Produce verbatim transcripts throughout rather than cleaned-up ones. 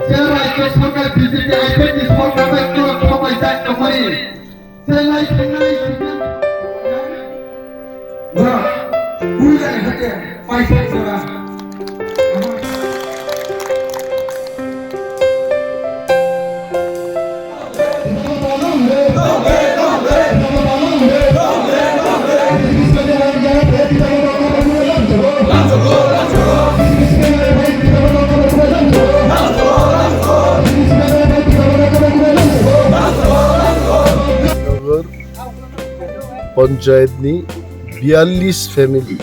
Je raijyo sorkar B J P I P F T ni sorkar bai khorok thok bai jak tongmani. Je lai thangnai sibyan. Bora, ui lai hake, paisa jora. Nagar Panchayat ni biyallis family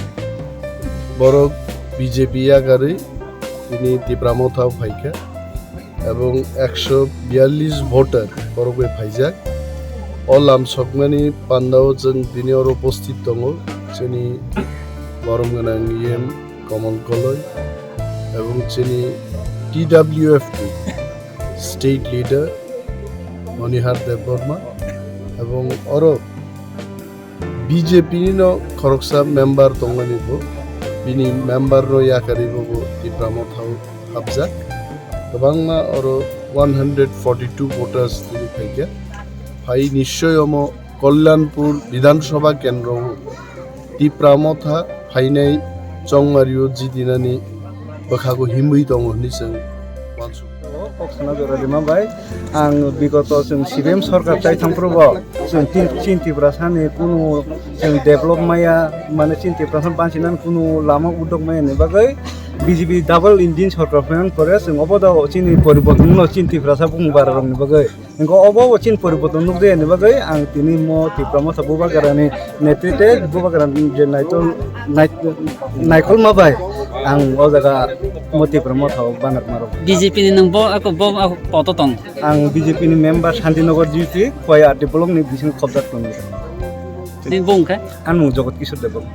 borok B J P yakarwi tini Tipra Motha o phaikha. Ebong ekso biyallis voter borok bai phaijak. O lam sokmani pandao chwng tini oro upasthit tongo chini borom gwnang E M Kamal Koloi ebong chini T W F T state leader Manihar Debbarma ebong oro B J P ni no khoroksa member tongmani bo, bini member no yakarwi bo bo Tipra Motha o hapjak. Kwbangma oro one hundred forty two voters tini phaikha. Phai nischoi omo Kalyanpur Bidhan Sabha kendro o Tipra Motha phainai chongmario jidinani bwkhago himwi tongo hwnwi chwng uansukha. Kok sana jora rima bai, ang bigoto chwng C P M sorkar chai thangphuru bo chwng tin, chin Tiprasani kunu chwng develop maya, mane chin Tiprasa banchinan kunu lama udok maya ni bagwi B J P double engine sorkar phaiman pore chwng obo da chini poriborton no chin Tiprasa bung bara rok ni bagwi. Hingke obo bo chin poriborton nukjakya ni bagwi ang tini mo Tipra Motha Bubagrani netrite Bubagrani je naitol nait-, naikolma bai ang o jaga mo Tipra Motha o banakma rok. B J P ni nwng bo ako bo ako poto tong. Ang B J P ni member Shantinagar G P Koyati block ni bising khobjak tongo. Ni bung khe? Ang mung Jagat Kishore Debbarma.